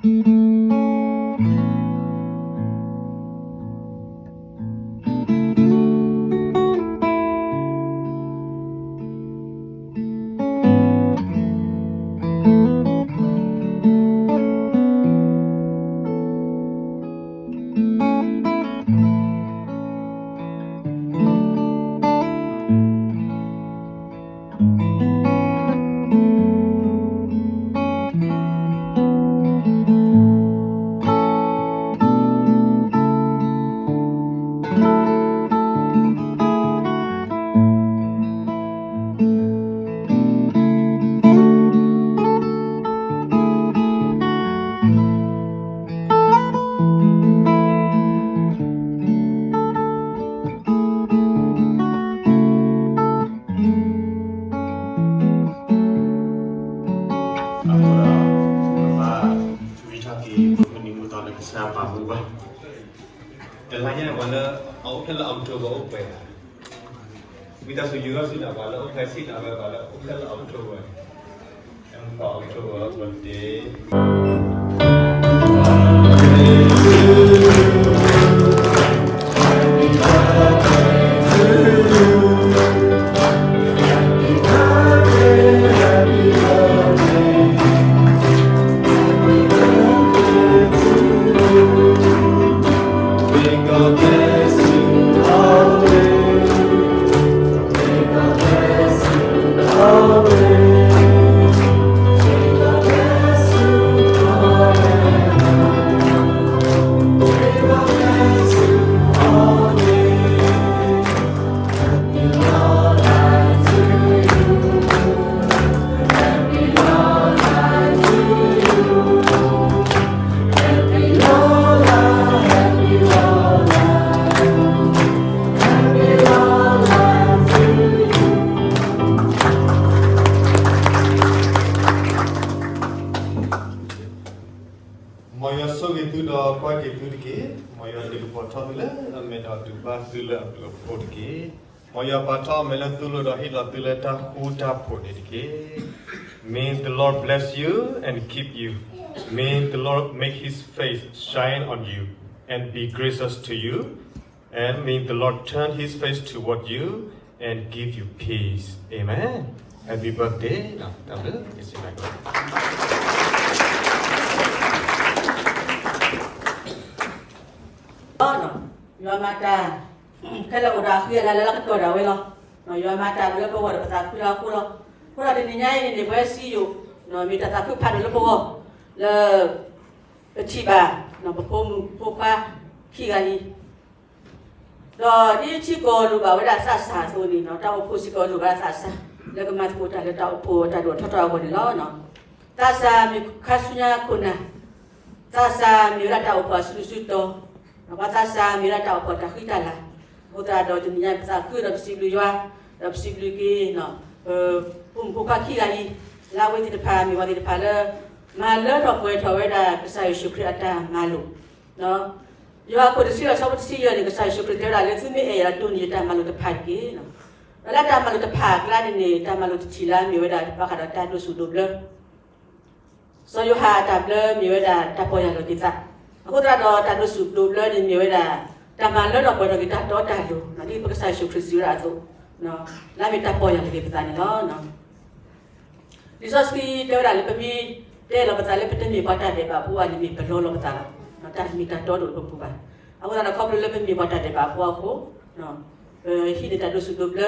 အဃိဒီး ပဘၣ်ဝံထီၣ်က့ၤ ပမုၢ်နံၤမုၢ်သီလၢကစၢ်ပာ်မူဘၣ်. တလါညါန့ၣ် ပှၤလၢအအိၣ်ဖျဲၣ်လၢ October အိၣ်ပှဲၤဘၣ်. ဝံသးစူၤယူၤထီၣ်စုလၢ ပှၤလၢအိၣ်ဖျဲၣ်ဆံးလၢဝဲ ပှၤလၢအိၣ်ဖျဲၣ်လၢ October, and for October birthday. မ်ယွၤဆိၣ်ဂ့ၤသုဒီးကွၢ်က့ၤသုတက့ၢ်. မ်ယွၤဒုးကပီၤထီၣ်သုလၢအမဲာ်ဒီးဒုးဘၣ်သုလၢအဘျုးအဖှိၣ်တက့ၢ်. မ်ယွၤပာ်ထီၣ်အမဲာ်လၢသုလိၤဒီးဟ့ၣ်လီၤသုလၢတၢ်ဃူတၢ်ဖိးန့ၣ်တက့ၢ်. May the Lord bless you and keep you. May the Lord make his face shine on you and be gracious to you. And may the Lord turn his face toward you and give you peace. Amen. Happy birthday. တၢ်ဘျုး ယစံးဘျုး ယွၤမၤတၢ် ခဲလၢာ်အိၣ်ဒီးအဃံအလၤလၢလၢကတီၢ်ဒၣ်ဝဲလီၤ. ယွၤမၤတၢ်လၢပဂီၢ်ဒီးပသးခုလၢအဃိလီၤ. အဃိဒီးတနံၤညါအံၤန့ၣ် ပဝဲစံယိၣ် မ့ၢ်တၢ်သးခုဖးဒိၣ်လၢပဂီၢ် လၢ ပထံၣ်ဘၣ် ပဖိမုၣ်ဖိခွါခံဂၤအံၤ ဒီးဒ်ထံကီၢ်လိၣ်ဘၣ်ဝဲဒၣ်သးစၢ်အသိးန့ၣ် တၢ်အိၣ်ဖှိၣ်စ့ၢ်ကီးလိၣ်ဘၣ်သးစၢ် လၢကမၤသကိးတၢ်လၢတၢ်အိၣ်ဖှိၣ်တၢ်ဒိၣ်ထီၣ်ထီထီၣ်အဂီၢ်န့ၣ်လီၤ. သးစၢ်မ့ၢ်ခါဆူညါခိၣ်နၢ်, သးစၢ်မ့ၢ်ဝဲဒၣ်တၢ်အိၣ်ဖှိၣ်အစုဒုၣ်စုတီၤ, ဒီးသးစၢ်မ့ၢ်ဝဲဒၣ်တၢ်အိၣ်ဖှိၣ်တၢ်ဃံတၢ်လၤ, အဃိသတးဒီးတနံၤညါပသးခုဒီးပစံးဘျုးယွၤ, ဒီးပစံးဘျုးက့ၤ ပဖိမုၣ်ဖိခွါခံဂၤအံၤ လၢအဝဲသ့ၣ်တဖၣ်မ့ၢ်ပှၤသ့ၣ်တဖၣ်လၢ မၤလၢထီၣ်ပှဲၤထီၣ်ဝဲဒၣ်ကစၢ်ယ့ၣ်ၡူးခရံာ်အတၢ်မၤလိာ် ယိၤဟၣ်အခိၣ်တဆံအဆၢဖိတဆံယဲၢ်န့ၣ် ကစၢ်ယ့ၣ်ၡူးခရံာ်တဲဝဲဒၣ်လၢသုမ့ၢ်အဲၣ်ယၤဒီးတိၢ်န့ၢ်ယတၢ်မၤလိာ်တဖၣ်တက့ၢ်. ဒီးလၢတၢ်မၤလိာ်တဖၣ်အကျါန့ၣ်န့ၣ် တၢ်မၤလိာ်တထံၣ်လၢအမ့ၢ်ဝဲဒၣ်ဘၣ်ဃးဒီးတၢ်ဒိးဆူၣ်ဒိးဘျၢ စီၤယိၤဟၣ်အတၢ်ဘျၢမ့ၢ်ဝဲဒၣ်တၢ်ပီၢ်ယၢ်လီၤက့ၤသး, အဃိသတးဒီးတၢ်ဒိးဆူၣ်ဒိးဘျၢန့ၣ်မ့ၢ်ဝဲဒၣ် တၢ်မၤလၢထီၣ်ပှဲၤထီၣ်က့ၤတၢ်တီတၢ်လိၤ ဒ်ပကစၢ်ယ့ၣ်ၡူးခရံာ်စံးဝဲဒၣ်အသိး လၢအမ့ၢ်တၢ်ပီၢ်ယၢ်လီၤက့ၤပသးန့ၣ်လီၤ. လံာ်စီဆှံတဲဝဲဒၣ်လၢပမ့ၢ်တဲလီၤပသးလၢ ပတမ့ၢ်ပှၤတၢ်ဒဲးဘးဖိဘၣ်န့ၣ် မ့ၢ်ပလီလီၤပသးလီၤ. တၢ်မ့ၢ်တၢ်တီတအိၣ်လၢပပူၤဘၣ်. အဃိသတးဒီးခီဖျိလၢပမ့ၢ်ပှၤတၢ်ဒဲးဘးဖိအဃိ ပဟံးန့ၢ်တၢ်ဒိးဆူၣ်ဒိးဘျၢ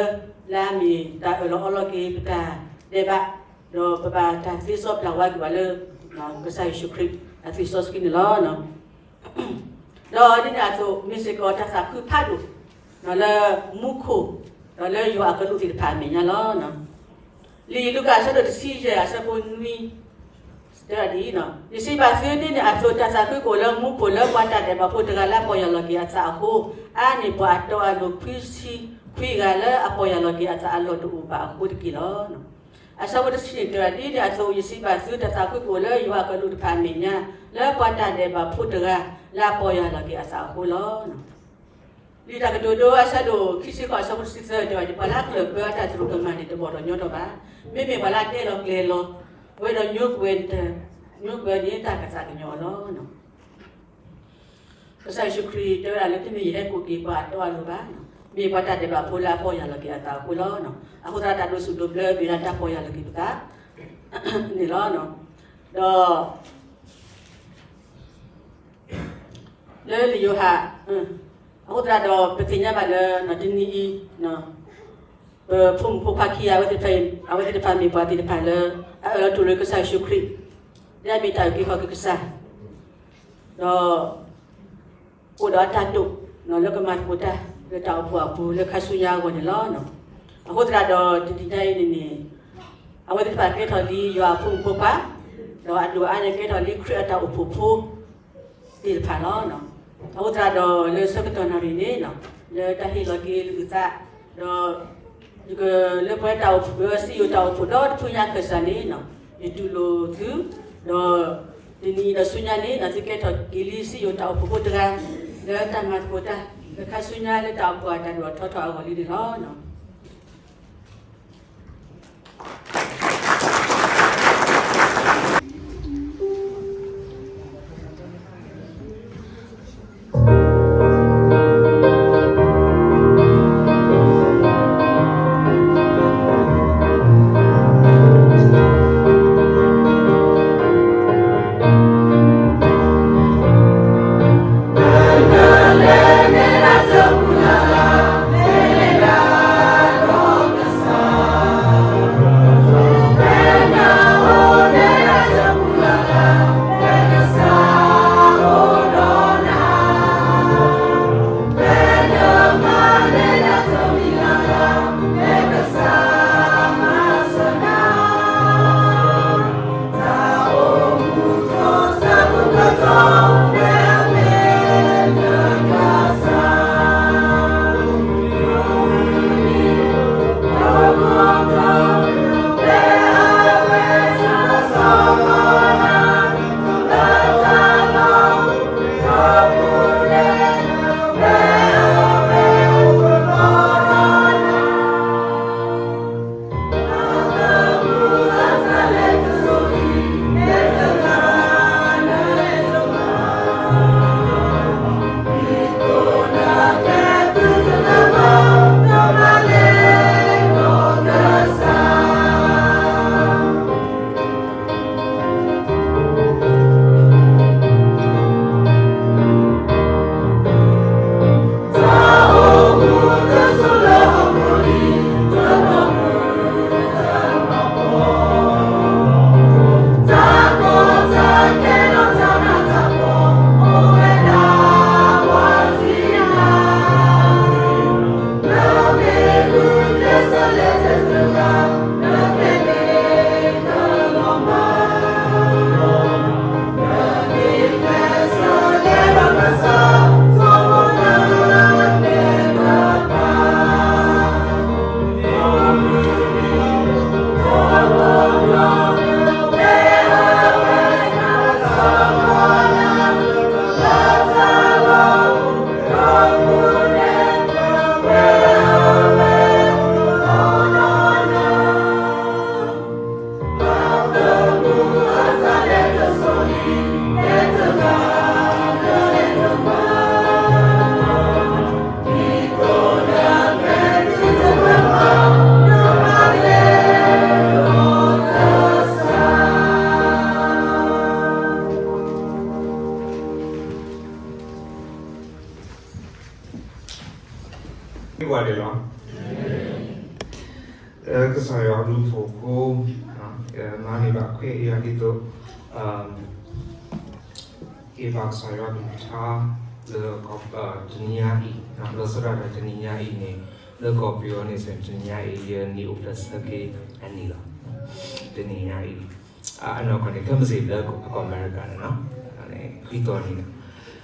လၢအမ့ၢ်တၢ်အၢၣ်လီၤအီလီၤက့ၤပတၢ်ဒဲးဘး, ဒီးပဘၣ်တၢ်သ့စီပျၢ်ဝဲက့ၤပှၤလၢ ကစၢ်ယ့ၣ်ၡူးခရံာ်အသွံၣ်စီဆှံန့ၣ်လီၤ. ဒီးဒ်န့ၣ်အသိး မ့ၢ်စ့ၢ်ကီးတၢ်သးခုဖးဒိၣ် လၢမူခိၣ် ဒီးလၢယွၤအကလူးသ့ၣ်တဖၣ်အမဲာ်ညါလီၤ. လံာ်လူၤကၣ်အဆၢဒိၣ်တဆံယဲၢ်အဆၢဖိနွံ တဲဝဲဒၣ်ဒ်အံၤ, ယစံးဘၣ်သုဒ်န့ၣ်အသိး တၢ်သးခုကအိၣ်လၢမူခိၣ်လၢပှၤတၢ်ဒဲးဘးဖိတဂၤလၢအပီၢ်ယၢ်လီၤက့ၤအသးအဃိ, အါန့ၢ်ပှၤအတီအလိၤခွံဆံခွံဂၤလၢအပီၢ်ယၢ်လီၤက့ၤအသးအလီၢ်တအိၣ်ဘၣ်အဃိတက့ၢ်လီၤ. အဆၢဖိတဆံန့ၣ်တဲဝဲဒၣ်ဒ်န့ၣ်အသိး ယစံးဘၣ်သု တၢ်သးခုကအိၣ်လၢယွၤအကလူးတဖၣ်အမဲာ်ညါ လၢပှၤတၢ်ဒဲးဘးဖိတဂၤလၢအပီၢ်ယၢ်လီၤက့ၤအသးအဃိလီၤ. လံာ်တၢ်ကတိၤဒိအဆၢဒိၣ်ခံဆံဃိးအဆၢဖိတဆံသၢတဲဝဲဒၣ် ပှၤလၢအကျၢၢ်ဘၢအတၢ်သရူးကမၣ်န့ၣ် တဘီၣ်ထီၣ်ညီထီၣ်ဘၣ်. မ့မ့ၢ်ပှၤလၢအတဲလီၤကျဲၤလီၤဝဲဒီးညိကွဲးတၢ် ညိကွဲန့ၣ်တၢ်ကသးကညီၤလီၤ. ကစၢ်ယ့ၣ်ၡူးခရံာ်တဲဝဲဒၣ်လၢ တမ့ၢ်ယဟဲကိးက့ၤပှၤအတီအလိၤဘၣ်, မ့ၢ်ပှၤတၢ်ဒဲးဘးဖိလၢအပီၢ်ယၢ်လီၤက့ၤအသးအဃိလီၤ. အဃိသတးတၢ်ဒိးစူၣ်ဒိးဘျၢမ့ၢ်ဒၣ်တၢ်ပီၢ်ယၢ်လီၤက့ၤပသးန့ၣ်လီၤ. ဒီး လၢလံာ်ယိၤဟၣ် အဃိသတးဒီး ပသ့ၣ်ညါဘၣ်လၢ တနံၤအံၤ ပဖိမုၣ်ဖိခွါခံဂၤ အဝဲသ့ၣ်တဖၣ်မ့ၢ်ပှၤသ့ၣ်တဖၣ်လၢ အအၢၣ်လီၤတူၢ်လိာ်ကစၢ်ယ့ၣ်ၡူးခရံာ် လၢအမ့ၢ်တၢ်အုၣ်က့ၤခီၣ်က့ၤကစၢ်, ဒီး အိၣ်ဒီးအတၢ်တိာ် လၢကမၤသကိးတၢ် လၢတၢ်အိၣ်ဖှိၣ်အပူၤ လၢခါဆူညါအဂီၢ်န့ၣ်လီၤ. အဃိသတးဒီး တနံၤညါအံၤန့ၣ်န့ၣ် အဝဲသ့ၣ်တဖၣ်ကဲထီၣ်လံယွၤအဖိမုၣ်ဖိခွါ, ဒီးအဒိၣ်အါန့ၣ်ကဲထီၣ်လံခရံာ်အတၢ်အိၣ်ဖှိၣ်ဖိသ့ၣ်တဖၣ်လီၤ. အဃိသတးဒီးလၢဆၢကတီၢ်နၣ်ရံၣ်န့ၣ် လၢတၢ်ဟ့ၣ်လီၤက့ၤလုၢ်သး, ဒီး ယကလၢပှဲၤတၢ်အိၣ်ဖှိၣ် စံယိၣ်တၢ်အိၣ်ဖှိၣ်ဒီတဖုညါခၢၣ်စးန့ၣ် ယတူၢ်လိာ်သု, ဒီး တနံၤအံၤဒီးဆူညါန့ၣ် သုကဲထီၣ်က့ၤလံစံယိၣ်တၢ်အိၣ်ဖှိၣ်ဖိတဂၤ လၢတၢ်မၤသကိးတၢ် လၢခါဆူညါလၢတၢ်အိၣ်ဖှိၣ်အတၢ်ဒိၣ်ထီၣ်ထီထီၣ်အဂီၢ်လံန့ၣ်လီၤ. မ့ၢ်ဝဲဒၣ်လီၤ. ကစၢ်ယွၤအဘျုးအဖှိၣ်အဃိ, မၤန့ၢ်ဘၣ်ခွဲးယာ်ဒ်သိး ဟ့ၣ်ဘၣ်ကစၢ်ယွၤအကလုၢ်ကထါ လၢ တနံၤညါအံၤ, လီၤဆီဒၣ်တၢ်တနံၤညါအံၤန့ၣ် လၢကီၢ်ပယီၤန့ၣ်စ့ၢ် တနံၤညါအံၤ ယနံၣ်အိၣ်ဖျဲၣ်ဆၢက့ၤအနံၣ်လီၤ. တနံၤညါအံၤ အနီၢ်ကီၢ်န့ၣ် ခဲမုၢ်ဆ့ၣ်လၢကီၢ်အမဲရကၤန့ၣ် ဃံသီန့ၣ်လီၤ.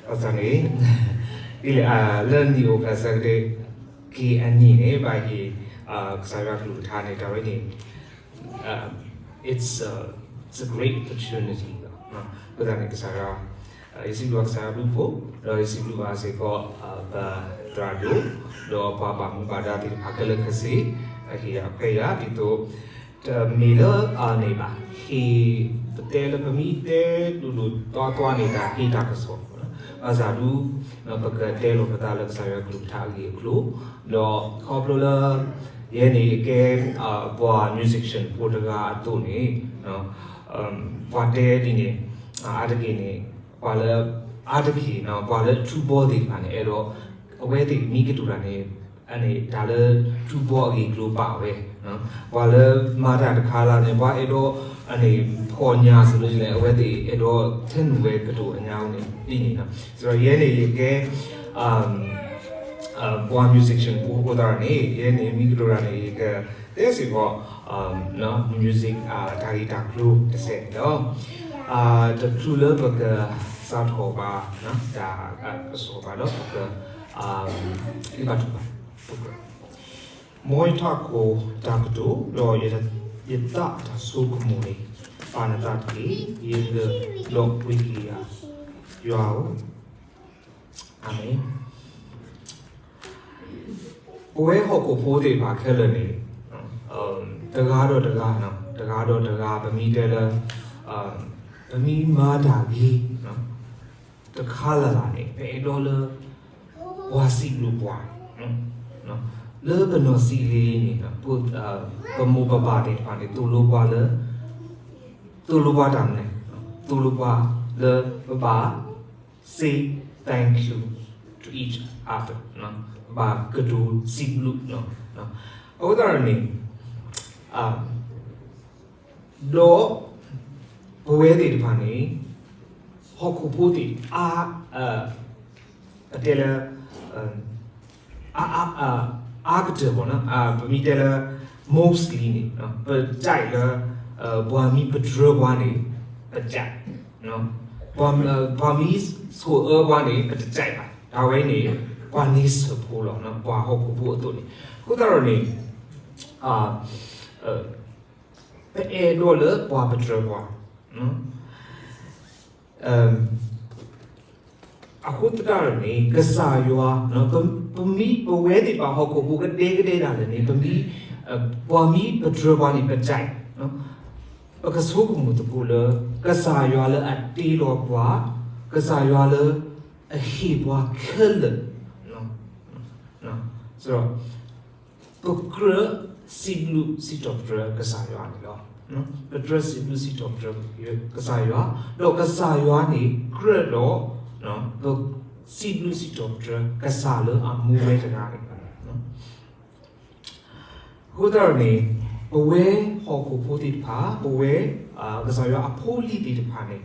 ဘၣ်ဆၣ်န့ၣ် ဒ်လဲၣ် လၢနံၣ်အိၣ်ဖျဲၣ်ဆၢက့ၤအနံၣ်န့ၣ် ဘၣ်ဟ့ၣ် ကစၢ်ယွၤကလုၢ်ကထါန့ၣ် တၢ်ဝဲန့ၣ် it's a, it's a great opportunity လီၤ. အဃိသတးန့ၣ် ကစၢ်ယွၤ ယစံးဘျုးဘၣ်ကစၢ်ယွၤအဘျုးအဖှိၣ်, ဒီးယစံးဘျုးဘၣ်စ့ၢ်ကီး ပသရၣ်ဒိၣ်, ဒီးပှၤဘၣ်မူဘၣ်ဒါသ့ၣ်တဖၣ်ခဲလၢာ်ခဲဆ့ အဟ့ၣ်ယၤခွဲးယာ်ဒ်သိး တမ့ၢ်လၢအန့ၣ်ဘၣ်, ဟ့ၣ်, ပတဲလၢပမ့ၢ်တဲဒိၣ်ဒိၣ်သွါသွါန့ၣ် တၢ်ဟ့ၣ်တၢ်ကစီၣ်, ဘၣ်ဆၣ်ဒုး ပကတဲလီၤပသးလၢကစၢ်ယွၤကလုၢ်ကထါအဂ့ၢ်အကျိၤ, ဒီးခီဖျိလၢ ယဲန့ၣ်ကဲ ပှၤ musician ဖိတဂၤအသိးန့ၣ် ပှၤတဲဒ်န့ၣ် အါတက့ၢ်န့ၣ် ပှၤလၢ အါတက့ၢ် ပှၤလၢထူဘီသ့ၣ်တဖၣ်န့ၣ် အဲၣ်ဒိး အဝဲသ့ၣ်မ့ၢ်ကတိၤတၢ်န့ၣ် အန့ၣ်တၢ်လၢထူဘီအဂ့ၢ်အကျိၤပာ်ဝဲ, ပှၤလၢမၤတၢ်တခါလၢ်န့ၣ် ပှၤအဲၣ်ဒိး အန့ၣ် ဖီၣ်ညါ ဆိုလို့ရှိရင် အဝဲသ့ၣ်အဲၣ်ဒိးထဲနုာ်ဝဲကတိၤအညါန့ၣ် ဒ်န့ၣ်လီၤ. ဆိုတော့ ယဲန့ၣ်ယကဲ ပှၤ musician ဖိအဃိသတးန့ၣ် ယဲန့ၣ်မ့ၢ်ကတိၤတၢ်န့ၣ် ယကတဲစ့ၢ်ကီး music တၢ်ဂ့ၢ်တၢ်ကျိၤတစဲးန့ၣ်လီၤ. တချုးလၢပကစးထီၣ်ဘၣ် တၢ်ကစီၣ်ဘၣ်ဒီး ပက ဘါထုကဖၣ်, မ်ယထးခိၣ်တၢ်ကတိၤ ဒီးယသးအတၢ်ဆိကမိၣ်န့ၣ် ပာ်နသးတက့ၢ်. ယဂဲၤဒီးပှ့ၤက့ၤယၤ ယွၤဧၢ, အၤမ့ၣ်. ပဝဲဟီၣ်ခိၣ်ဖိသ့ၣ်တဖၣ်ခဲလၢာ်န့ၣ် တဂၤဒီးတဂၤ, တဂၤဒီးတဂၤ ပမ့ၢ်တဲလၢ ပမ့ၢ်မၤတၢ်ဂ့ၤ တခါလၢ်လၢ်န့ၣ် ပအဲၣ်ဒိးလၢ ပှၤစံးဘျုးပှၤ, လၢပနီၢ်စံးလံန့ၣ် ပမိၢ်ပပၢ်သ့ၣ်တဖၣ်န့ၣ် သိၣ်လိပှၤလၢ သိၣ်လိပှၤတၢ်မနုၤလဲၣ်, သိၣ်လိပှၤလၢပဘၣ် say thank you to each other, ပဘၣ်ကတိၤစံးဘျုး, အဃိသတးန့ၣ် ဒီး ပဝဲသ့ၣ်တဖၣ်န့ၣ် ဟီၣ်ခိၣ်ဖိသ့ၣ် အါ, ပတဲလၢ အါ, အါကတၢၢ် ပမ့ၢ်တဲလၢ mostly န့ၣ် ပကြိုက်လၢ ပှၤမ့ၢ်ပတြၢၤပှၤန့ၣ် ပကြိုက်, ပှၤမ့ၢ်ဆိၣ်အၢပှၤန့ၣ် ပတကြိုက်ဘၣ်. တၢ်ဝဲန့ၣ် ပှၤန့ဆၢၣ်ဖိလီၤ, ပှၤဟီၣ်ခိၣ်ဖိအသိးန့ၣ်. အဃိသတးန့ၣ် ပအဲၣ်ဒိးလၢပှၤပတြၢၤပှၤ အဃိသတးန့ၣ် ကစၢ်ယွၤ ပမ့ၢ်ပဝဲသ့ၣ်တဖၣ်ဟီၣ်ခိၣ်ဖိကဒဲကဒဲဒၣ်လဲာ်န့ၣ် ပမ့ၢ် ပှၤမ့ၢ်ပတြၢၤပှၤန့ၣ် ပကြိုက်, ပကဆိကမိၣ်သကိးလၢ ကစၢ်ယွၤလၢအတ့လီၤပှၤ, ကစၢ်ယွၤလၢအဟ့ၣ်ပှၤခဲလၢာ် ဒီး ပကြၢးစံးဘျုးစံးထီၣ်ပတြၢၤကစၢ်ယွၤန့ၣ်လီၤ. ပကြၢးစံးဘျုးစံးထီၣ်ပတြၢၤကစၢ်ယွၤ, ဒီးကစၢ်ယွၤန့ၣ် ကြၢးဒီး ပစံးဘျုးစံးထီၣ်ပတြၢၤကစၢ်လၢအမူဝဲတဂၤန့ၣ်လီၤ. အဃိသတးန့ၣ် ပဝဲဟီၣ်ခိၣ်ဖိသ့ၣ်တဖၣ်, ပဝဲ ကစၢ်ယွၤအဖိအလံၤသ့ၣ်တဖၣ်န့ၣ်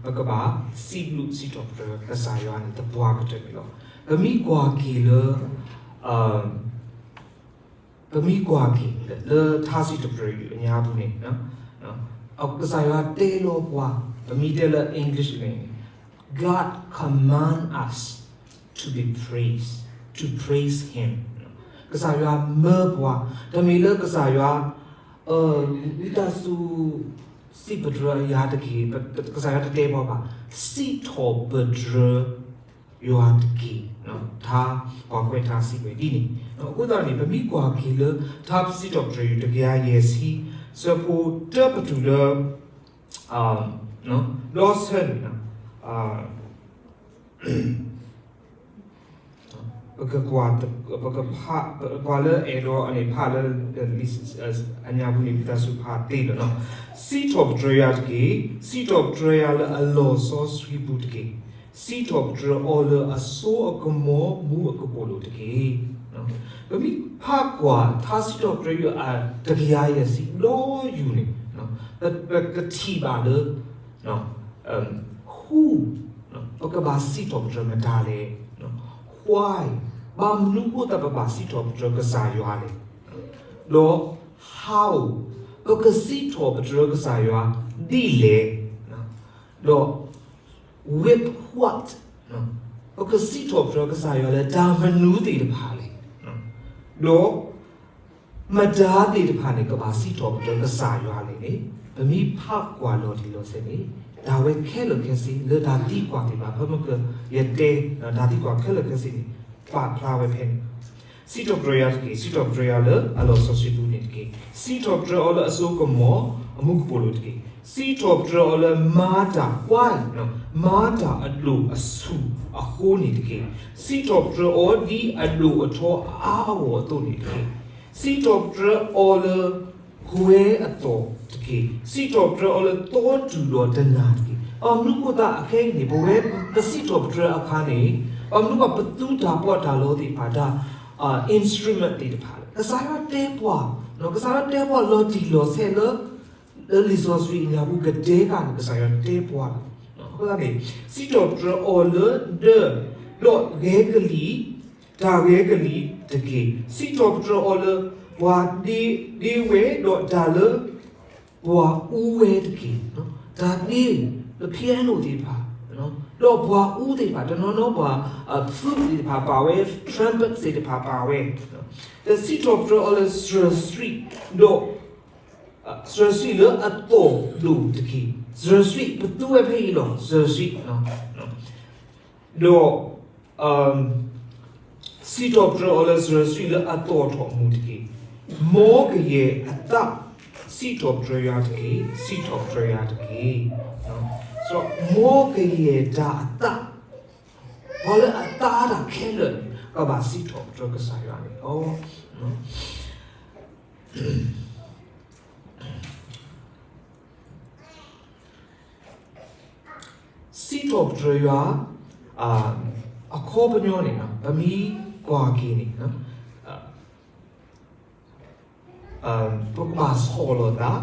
ပကဘၣ်စံးဘျုးစံးထီၣ်ပတြၢၤကစၢ်ယွၤန့ၣ် သပှၢ်ကတၢၢ်န့ၣ်လီၤ. ပမ့ၢ်ကွၢ်က့ၤလၢ ပမ့ၢ်ကွၢ်က့ၤလၢထါစံးထီၣ်ပတြၢၤအညါပူၤန့ၣ် ကစၢ်ယွၤတဲလီၤပှၤ, ပမ့ၢ်တဲလၢ English န့ၣ် God command us to be praised, to praise Him. ကစၢ်ယွၤမၢပှၤ, တမ့ၢ်လၢကစၢ်ယွၤ ဝံသးစူၤ စံးပတြၢၤယၤတက့ၢ်, ကစၢ်ယွၤတတဲပှၤဘၣ်, စံးထီၣ်ပတြၢၤ ယွၤတက့ၢ်, ထါ ပှၤကွဲးထါစံးဝဲဒ်န့ၣ်. အဃိသတးန့ၣ် ပမ့ၢ်ကွၢ်က့ၤလၢ ထါစံးထီၣ်ပတြၢၤတကယၤယဲၢ်ဆံ ဆၢဖိတၢပတုၤလၢ လီၤဆၢန့ၣ် ပကကွၢ်, ပကဖး, ပှၤလၢအဲၣ်ဒိးအန့ၣ်ဖးလၢ အညါပူၤန့ၣ် ဝံသးစူၤဖးသ့လီၤ. စံးထီၣ်ပတြၢၤယၤတက့ၢ်, စံးထီၣ်ပတြၢၤယၤလၢအလီၢ်စီဆှံပူၤတက့ၢ်, စံးထီၣ်ပတြၢၤအီၤလၢအစိအကမီၤမူအကပိာ်လိၤတက့ၢ်. ပမ့ၢ်ဖးကွၢ်ထါစံးထီၣ်ပတြၢၤယွၤအတကယၤယဲၢ်ဆံဒီးယူၤန့ၣ် ပကထံၣ်ဘၣ်လၢ who ပကဘၣ်စံးထီၣ်ပတြၢၤမတၤလဲၣ်, why ဘၣ်မနုၤဃိသတးပဘၣ်စံးထီၣ်ပတြၢၤကစၢ်ယွၤလဲၣ်, ဒီး how ပကစံးထီၣ်ပတြၢၤကစၢ်ယွၤဒ်လဲၣ်, ဒီး with what ပကစံးထီၣ်ပတြၢၤကစၢ်ယွၤလၢတၢ်မနုၤသ့ၣ်တဖၣ်လဲၣ်, ဒီး မတၤသ့ၣ်တဖၣ်န့ၣ် ကဘၣ်စံးထီၣ်ပတြၢၤကစၢ်ယွၤလဲၣ်န့ၣ် ပမ့ၢ်ဖးကွၢ်လီၤတံၢ်လီၤဆဲးန့ၣ် တၢ်ဝဲခဲလၢာ်ခဲဆ့ လၢတၢ်သံကွၢ်သ့ၣ်တဖၣ် ဖဲမ့ၢ်ကယတဲ တၢ်သံကွၢ်ခဲလၢာ်ခဲဆ့န့ၣ် ပာ်ဖျါဝဲဖဲန့ၣ် စံးထီၣ်ပတြၢၤယွၤတက့ၢ်. စံးထီၣ်ပတြၢၤယွၤလၢအလီၢ်စီဆှံပူၤန့ၣ်တက့ၢ်. စံးထီၣ်ပတြၢၤအီၤလၢအစိကမီၤအမူကပိာ်လိၤတက့ၢ်. စံးထီၣ်ပတြၢၤအီၤလၢမၤတၢ်ကွၢ်, မၤတၢ်အဒိၣ်အဆူၣ်အဃိန့ၣ်တက့ၢ်. စံးထီၣ်ပတြၢၤအီၤဒ်အဒိၣ်အထီအါအါဂီၢ်ဂီၢ်အသိးန့ၣ်တက့ၢ်. စံးထီၣ်ပတြၢၤအီၤလၢ ကွဲအသီၣ်တက့ၢ်. စံးထီၣ်ပတြၢၤအီၤလၢသီတူၢ်ဒီးတနၤတက့ၢ်. ဘၣ်မနုၤအဃိသတးအခဲအံၤန့ၣ် ပဝဲပစံးထီၣ်ပတြၢၤအခါန့ၣ် ဘၣ်မနုၤပသူတၢ်ပီးတၢ်လီသ့ၣ်တဖၣ်တၢ် instrument သ့ၣ်တဖၣ်လဲၣ်. ကစၢ်ယွၤတဲပှၤ, ကစၢ်ယွၤတဲပှၤလီၤတံၢ်လီၤဆဲးလၢ လၢလံာ်စီဆှံအညါပူၤကတဲကၢ်န့ၣ် ကစၢ်ယွၤတဲပှၤလီၤ. အဃိသတးန့ၣ် စံးထီၣ်ပတြၢၤအီၤလၢဒၢ ဒီးဂဲၤကလံၣ်, တၢ်ဂဲၤကလံၣ်တက့ၢ်. စံးထီၣ်ပတြၢၤအီၤလၢ ပှၤဒ့ဝဲဒီးတၢ်လၢ ပှၤအူဝဲတက့ၢ်. တၢ်ဒ့ the piano သ့ၣ်တဖၣ် ဒီးပှၤအူသ့ၣ်တဖၣ် တနီၤနီၤပှၤ flute သ့ၣ်တဖၣ်ပာ်ဝဲ trumpet သ့ၣ်တဖၣ်ပာ်ဝဲ ဒီးစံးထီၣ်ပတြၢၤအီၤလၢစှၤဆှံ ဒီး စှၤဆှံလၢအသီၣ်ဒိၣ်တက့ၢ်. စှၤဆှံ ပသူဝဲဖဲအံၤလီၤ. စှၤဆှံ ဒီး စံးထီၣ်ပတြၢၤအီၤလၢစှၤဆှံလၢအသီၣ်ထီၣ်အမူးတက့ၢ်. မ်ကယဲၢ်အသး စံးထီၣ်ပတြၢၤယွၤတက့ၢ်. စံးထီၣ်ပတြၢၤယွၤတက့ၢ်. မ်ကယဲၢ်တၢ်အသး ပှၤလၢအသးတၢ်ခဲလၢာ်န့ၣ် ကဘၣ်စံးထီၣ်ပတြၢၤကစၢ်ယွၤန့ၣ်လီၤ. စံးထီၣ်ပတြၢၤယွၤ အခီပညီန့ၣ် ပမ့ၢ်ကွၢ်က့ၤန့ၣ် ပကဘၣ်ဆီၣ်လီၤသး,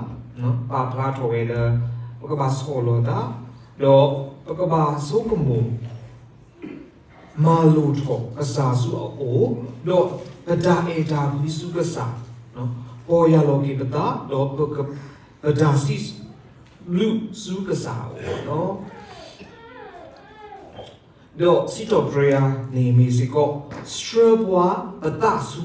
ပာ်ဖျါထီၣ်ဝဲလၢ ပကဘၣ်ဆီၣ်လီၤသး, ဒီးပကဘၣ်ဆိကမိၣ် မၤလိာ်ထီၣ်ကစၢ်ဆူအအိၣ်, ဒီးပတၢ်အဲၣ်တၢ်ကွံဆူကစၢ်, ပီၢ်ယၢ်လီၤက့ၤပသး, ဒီးပတၢ်စံးဘျုးဆူကစၢ်အအိၣ်လီၤ. ဒီးစံးထီၣ်ပတြၢၤယွၤန့ၣ်မ့ၢ်စ့ၢ်ကီး ဆှၢပှၤပသးဆူ,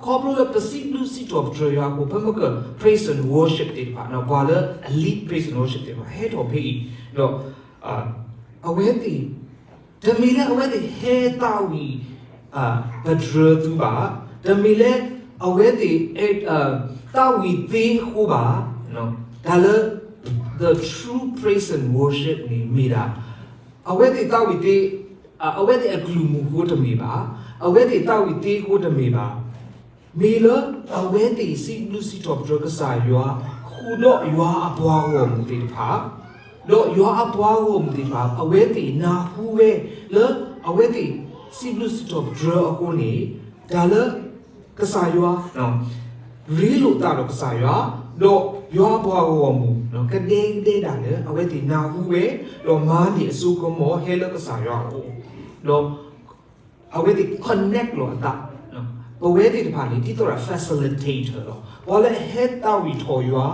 ခီဖျိလၢပစံးဘျုးစံးထီၣ်ပတြၢၤယွၤအဃိ ဖဲမ့ၢ်က praise and worship သ့ၣ်တဖၣ် ပှၤလၢအ lead praise and worship သ့ၣ်တဖၣ် ဟဲထီၣ်ဖဲအံၤ, ဒီး အဝဲသ့ၣ် တမ့ၢ်လၢအဝဲသ့ၣ်ဟဲသးဝံၣ် ပတြၢၤသုဘၣ်, တမ့ၢ်လၢအဝဲသ့ၣ် သးဝံၣ်သ့အဃိဘၣ်, တၢ်လၢ the true praise and worship န့ၣ်မ့ၢ်ဒၣ် အဝဲသ့ၣ်သးဝံၣ်သ့, အဝဲသ့ၣ်အကလုၢ်မုာ်အဃိတမ့ၢ်ဘၣ်, အဝဲသ့ၣ်သးဝံၣ်သ့အဃိတမ့ၢ်ဘၣ်, မ့ၢ်လၢအဝဲသ့ၣ်စံးဘျုးစံးထီၣ်ပတြၢၤကစၢ်ယွၤ ဃုာ်ဒီးယွၤအပှၤဂီၢ်မုၢ်သ့ၣ်တဖၣ်, ဒီးယွၤအပှၤဂီၢ်မုၢ်သ့ၣ်တဖၣ် အဝဲသ့ၣ်နၢ်ဟူဝဲလၢ အဝဲသ့ၣ်စံးဘျုးစံးထီၣ်ပတြၢၤအဃိန့ၣ် တၢ်လၢ ကစၢ်ယွၤ ရ့လိာ်သးဒီးကစၢ်ယွၤ, ဒီးယွၤအပှၤဂီၢ်မုၢ် ကဒဲကဒဲဒၣ်လၢ အဝဲသ့ၣ်နၢ်ဟူဝဲ, ဒီးမၤန့ၢ်အစိကမီၤဟဲလၢကစၢ်ယွၤအအိၣ်, ဒီးအဝဲသ့ၣ် connect လီၤအသး, ပဝဲသ့ၣ်တဖၣ်န့ၣ် ဒ်သိးဒီး facilitator လီၤ. ပှၤလၢအဟဲသးဝံၣ်ထီၣ်ယွၤ,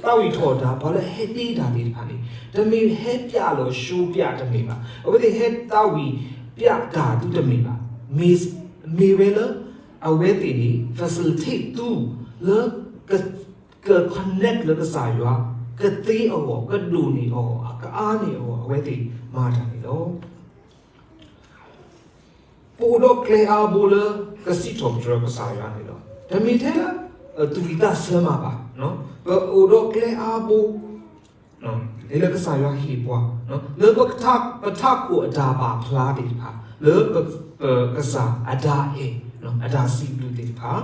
သးဝံၣ်ထီၣ်တၢ်, ပှၤလၢအဟဲဒ့တၢ်သ့ၣ်တဖၣ်န့ၣ် တမ့ၢ်ဟဲပျးလီၤ show ပျးတမ့ၢ်ဘၣ်. အဝဲသ့ၣ်ဟဲသးဝံၣ်ပျးတၢ်သုတမ့ၢ်ဘၣ်. မ့ၢ်, မ့ၢ်ဝဲလၢ အဝဲသ့ၣ်န့ၣ် facilitate သုလၢ က က connect လၢကစၢ်ယွၤ ကသ့အဂီၢ်, ကဒိၣ်န့ၢ်အဂီၢ်, ကအါန့ၢ်အဂီၢ် အဝဲသ့ၣ်မၤတၢ်န့ၣ်လီၤ. ပအိၣ်ဒီးကျဲအါဘိလၢကစံးထီၣ်ပတြၢၤကစၢ်ယွၤန့ၣ်လီၤ. တမ့ၢ်ထဲလၢ သူၣ်ဝံၣ်သးဆၢမးဘၣ်. ပအိၣ်ဒီးကျဲအါဘိ န့ၣ်လၢကစၢ်ယွၤဟ့ၣ်ပှၤ, လၢပထးခိၣ်အတၢ်ပာ်ဖျါသ့ၣ်တဖၣ်, လၢပကစၢ်အတၢ်အဲၣ်, အတၢ်စံးဘျုးသ့ၣ်တဖၣ်,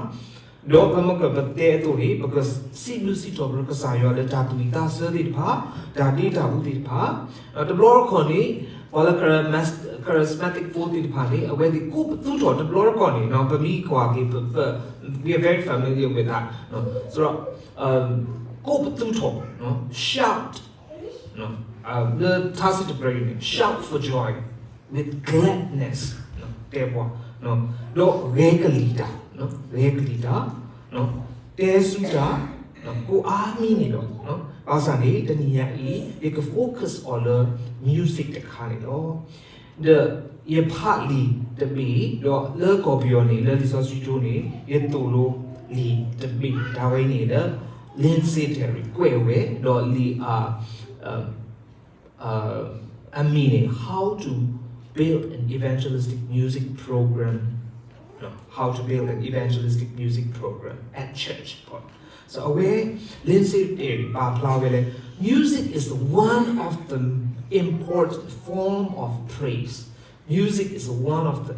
ဒီးပမ့ၢ်ကပတဲအသိးန့ၣ် ပကစံးဘျုးစံးထီၣ်ပတြၢၤကစၢ်ယွၤလၢတၢ်သူၣ်ဝံၣ်သးဆၢသ့ၣ်တဖၣ်, တၢ်ဒ့တၢ်အူသ့ၣ်တဖၣ်, တဘျီတခီၣ်န့ၣ် ပှၤလၢ charismatic ဖိသ့ၣ်တဖၣ်န့ၣ် အဝဲသ့ၣ်ကိးပသူထီၣ်တဘျီတခီၣ်န့ၣ် ပမ့ၢ်ကွၢ်က့ၤ we are very familiar with that ဒီး ကိးပသူထီၣ် shout လၢထါစံးတပရၢန့ၣ် shout for joy with gladness တဲပှၤ, ဒီးဂဲၤကလံၣ်တၢ်, ဂဲၤကလံၣ်တၢ်, တဲဆူတၢ်, ကိးအါမံၤန့ၣ်လီၤ. ဘၣ်ဆၣ်န့ၣ် တနံၤညါအံၤ ယက focus on လၢ music တခါန့ၣ်လီၤ. ဒီးယဖးလံာ်တဘ့ၣ်, ဒီးလၢကီၢ်ပယီၤန့ၣ် လၢလံာ်စီဆှံကၠိန့ၣ် ယသိၣ်လိလံာ်တဘ့ၣ်, တၢ်ဝဲန့ၣ်လၢ Lindsay Terry ကွဲးဝဲ, ဒီးလံာ်အ အမံၤန့ၣ် How to Build an Evangelistic Music Program How to build an evangelistic music program at church. So အဝဲ Lindsay Perry ပာ်ဖျါဝဲလၢ music is one of the important form of praise. Music is one of the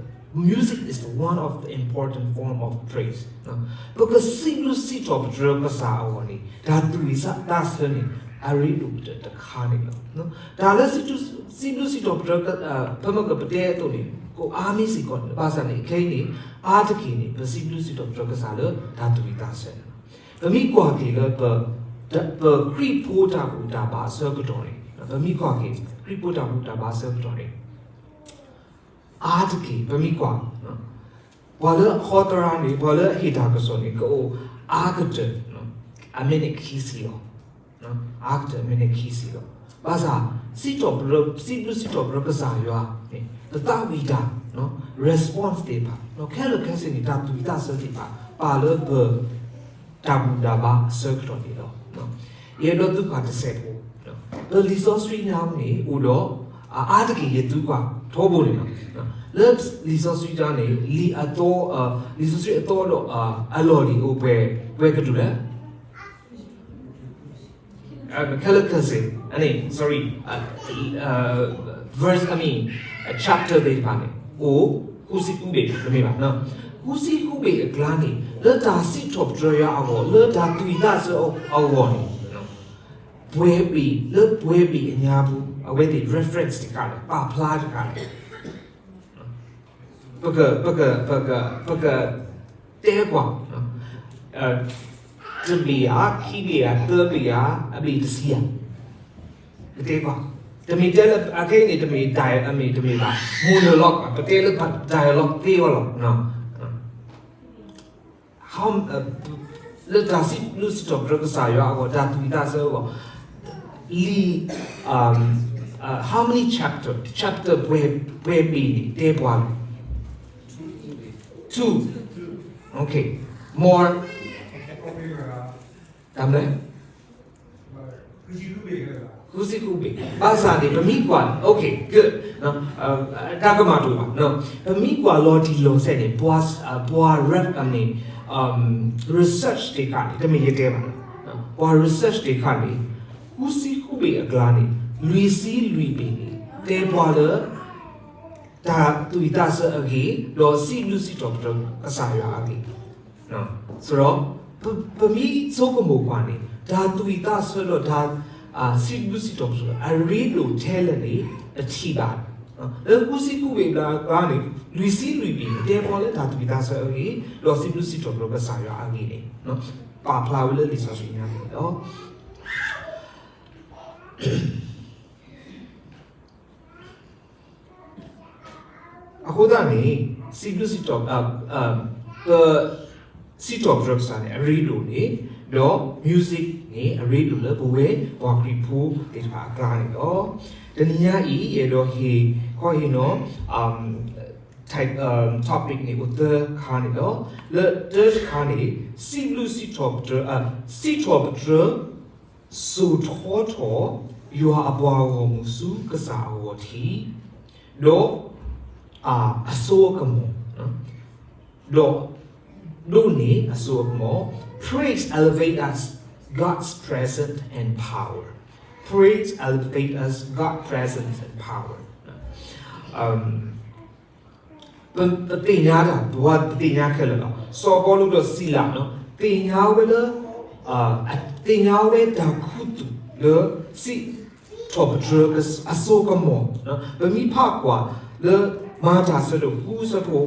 music is one of the important form of praise. ပကစံးဘျုးစံးထီၣ်ပတြၢၤကစၢ်အဂီၢ်န့ၣ် တၢ်သူၣ်ဝံၣ်သးစၢ်န့ၣ် အရ့ဒိၣ်ကတၢၢ်တခါန့ၣ်လီၤ. တၢ်လၢစံးဘျုးစံးထီၣ်ပတြၢၤ ဖဲမ့ၢ်ကပတဲအသိးန့ၣ် ကအိၣ်အါမံၤစ့ၢ်ကီးန့ၣ် ဘၣ်ဆၣ်န့ၣ် ခဲအံၤန့ၣ် အါတက့ၢ်န့ၣ် ပစံးဘျုးစံးထီၣ်ပတြၢၤကစၢ်လၢတၢ်သူၣ်ဝံၣ်သးစၢ်န့ၣ်လီၤ. ပမ့ၢ်ကွၢ်က့ၤလၢ ပခရံာ်ဖိတၢ်ဘူၣ်တၢ်ဘါအဆၢကတီၢ်န့ၣ် ပမ့ၢ်ကွၢ်က့ၤ ခရံာ်ဖိတၢ်ဘူၣ်တၢ်ဘါအဆၢကတီၢ်န့ၣ် အါတက့ၢ် ပမ့ၢ်ကွၢ် ပှၤလၢအဟီသရၣ်န့ၣ် ပှၤလၢအဟ့ၣ်တၢ်ကစီၣ်န့ၣ် ကအိၣ်အါကတၢၢ် အမံးနံးခံဆံလီၤ. အါကတၢၢ်မံးနံးခံဆံလီၤ. ဘၣ်ဆၣ် စံးထီၣ်ပတြၢၤ စံးဘျုးစံးထီၣ်ပတြၢၤကစၢ်ယွၤန့ၣ် ပသးဝံၣ်တၢ် response သ့ၣ်တဖၣ် ခဲလၢာ်ခဲဆ့န့ၣ် တၢ်သူၣ်ဝံၣ်သးစၢ်သ့ၣ်တဖၣ် ပာ်လၢပ တၢ်ဘူၣ်တၢ်ဘါအဆၢကတီၢ်န့ၣ်လီၤ. ယအဲၣ်ဒိးသံကွၢ်တစဲးဖိ, ပလံာ်စီဆှံညါန့ၣ်အိၣ်ဒီး အါတက့ၢ်ယသံကွၢ်ထီဘိန့ၣ်လီၤ. လၢလံာ်စီဆှံညါန့ၣ် လံာ်အသီ လံာ်စီဆှံအသီဒီးအလီၢ်န့ၣ်အိၣ်ပှဲၤ ပှဲၤကတၢၢ်လဲၣ်. ခဲလၢာ်ခဲဆ့ အန့ၣ် sorry, verse, I mean, chapter သ့ၣ်တဖၣ်န့ၣ် အိၣ်ဃုဆံဃုဘ့ၣ် တမ့ၢ်ဘၣ်. ဃုဆံဃုဘ့ၣ်အကျါန့ၣ် လၢတၢ်စံးထီၣ်ပတြၢၤယွၤအဂီၢ် လၢတၢ်သူၣ်ဝံၣ်သးစၢ်အဂီၢ်န့ၣ် ပှဲၤဘ့ၣ် လၢပှဲၤဘ့ၣ်အညါပူၤ အဝဲသ့ၣ် reference တခါန့ၣ် ပာ်ဖျါတခါန့ၣ် ပက ပက ပက ပကတဲကွၢ် တဘ့ၣ်ဧါ ခံဘ့ၣ်ဧါ သၢဘ့ၣ်ဧါ အဘ့ၣ်တဆံဧါ ပတဲကွၢ် တမ့ၢ်တဲလၢ အခဲအံၤန့ၣ် တမ့ၢ် dialogue အမ့ၢ်တမ့ၢ်ဘၣ် monologue ပတဲလၢ dialogue သ့ဝဲလီၤ. လၢတၢ်စံးဘျုးစံးထီၣ်ပတြၢၤကစၢ်ယွၤအဂီၢ် တၢ်သူၣ်ဝံၣ်သးစၢ်အဂီၢ် လံာ် how many chapter, chapter ပှဲၤ ပှဲၤဘ့ၣ်န့ၣ် တဲပှၤလဲၣ်. Two, okay, more, တၢ်မနုၤလဲၣ် ဃုဆံဃုဘ့ၣ် ဘၣ်ဆၣ်န့ၣ် ပမ့ၢ်ကွၢ် okay, good, တၢ်ကမၣ်တအိၣ်ဘၣ်. ပမ့ၢ်ကွၢ်လီၤတံၢ်လီၤဆဲးန့ၣ် ပှၤ ပှၤ ref အမ့ၢ် research တခါန့ၣ် တမ့ၢ်ယတဲဘၣ်, ပှၤ research တခါန့ၣ် ဃုဆံဃုဘ့ၣ်အကျါန့ၣ် လွံၢ်ဆံလွံၢ်ဘ့ၣ်န့ၣ် တဲပှၤလၢ တၢ်သူၣ်ဝံၣ်သးစၢ်အဂ့ၢ် ဒီးစံးဘျုးစံးထီၣ်ပတြၢၤကစၢ်ယွၤအဂ့ၢ် ဆိုတော့ ပ ပမ့ၢ်ဆိကမိၣ်ကွၢ်န့ၣ် တၢ်သူၣ်ဝံၣ်သးစၢ်ဒီးတၢ် စံးဘျုးစံးထီၣ်ပတြၢၤ အရ့ဒိၣ်ထဲလဲၣ်န့ၣ် ပထံၣ်ဘၣ်. လၢဃုဆံဃုဘ့ၣ်အကျါန့ၣ် လွံၢ်ဆံလွံၢ်ဘ့ၣ်န့ၣ် တဲပှၤလၢတၢ်သူၣ်ဝံၣ်သးစၢ်အဂ့ၢ် ဒီးစံးဘျုးစံးထီၣ်ပတြၢၤကစၢ်ယွၤအဂ့ၢ်န့ၣ် ပာ်ဖျါဝဲလၢလံာ်စီဆှံညါန့ၣ်လီၤ. အဃိသတးန့ၣ် စံးဘျုးစံးထီၣ် ပ စံးထီၣ်ပတြၢၤကစၢ်န့ၣ် အရ့ဒိၣ်န့ၣ် ဒီး music န့ၣ် အရ့ဒိၣ်လၢပဝဲပှၤခရံာ်ဖိသ့ၣ်တဖၣ်အကျါန့ၣ်လီၤ. တနံၤညါအံၤ ယအဲၣ်ဒိးဟ့ၣ် ခီဟ့ၣ်နီၤ type, topic န့ၣ် အိၣ်သၢခါန့ၣ်လီၤ. လၢတၢတခါန့ၣ် စံးဘျုးစံးထီၣ်ပတြၢၤ, စံးထီၣ်ပတြၢၤ စိာ်ထီထီၣ် ယွၤအပှၤဂီၢ်မုၢ်ဆူကစၢ်အဂီၢ်ထံး, ဒီး အစိအကမီၤ, ဒီး ဒိးန့ၢ်အစိအကမီၤ, praise elevate us God's presence and power, praise elevate us God presence and power. ပ ပသ့ၣ်ညါတၢ် ပှၤပသ့ၣ်ညါခဲလၢာ်လီၤ. စီၤပီလူးဒီးစံလၤ သ့ၣ်ညါဝဲလၢ သ့ၣ်ညါဝဲတၢ်ခူသူၣ်လၢ စံးထီၣ်ပတြၢၤအစိကမီၤ, ပမ့ၢ်ဖးကွၢ်လၢ မၤတၢ်ဆၢဒိၣ်ဃု အဆၢဖိ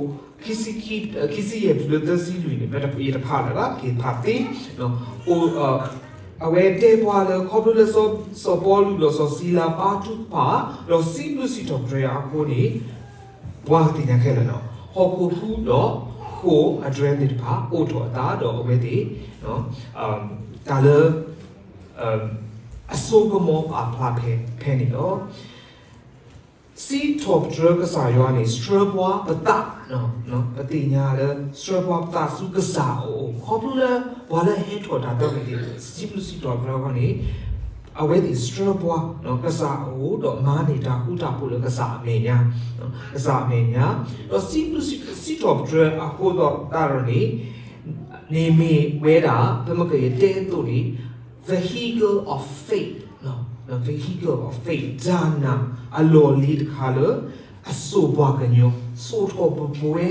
ခံဆံယဲၢ်တုၤလၢသၢဆံလွံၢ်န့ၣ် ပတယတဖးလၢၤဘၣ် က့ၤဖးသ့ အဝဲတဲပှၤလၢ ခီဖျိလၢ စီၤပီလူးဒီးစီၤစံလၤ ပာ်ထုကဖၣ် ဒီးစံးဘျုးစံးထီၣ်ပတြၢၤယွၤအဃိန့ၣ် ပှၤသ့ၣ်ညါခဲလၢာ်လီၤ. ဟီၣ်ခိၣ်ဖိဒီးဃိာ်အဒွဲသ့ၣ်တဖၣ် အိၣ်ထီၣ်အသးဒီးအဝဲသ့ၣ် တၢ်လၢ အစိကမီၤပာ်ဖျါဖဲန့ၣ်လီၤ. စံးထီၣ်ပတြၢၤကစၢ်ယွၤန့ၣ် ဆှၢပှၤပသး ပသ့ၣ်ညါလၢ ဆှၢပှၤပသးဆူကစၢ်အအိၣ် ခီဖျိလၢ ပှၤလၢအဟဲထီၣ်တၢ်သးဝံၣ်သ့ၣ် စံးဘျုးစံးထီၣ်ပတြၢၤအဂီၢ်န့ၣ် အဝဲသ့ၣ်ဆှၢပှၤ ကစၢ်အအိၣ် ဒီးမၤန့ၢ်တၢ်ဃူတၢ်ဖိးလၢကစၢ်အမဲာ်ညါ, ကစၢ်အမဲာ်ညါ, ဒီးစံးဘျုးစံးထီၣ်ပတြၢၤအဃိသတးဒီးန့ၣ် န့ၣ်မ့ၢ်ဝဲဒၣ် ဖဲမ့ၢ်ကယတဲအသိးန့ၣ် vehicle of faith, vehicle of faith တၢ်နာ်အလီၢ်လံၤတခါလၢ အစိာ်ပှၤကညီ စိာ်ထီၣ်ပဝဲ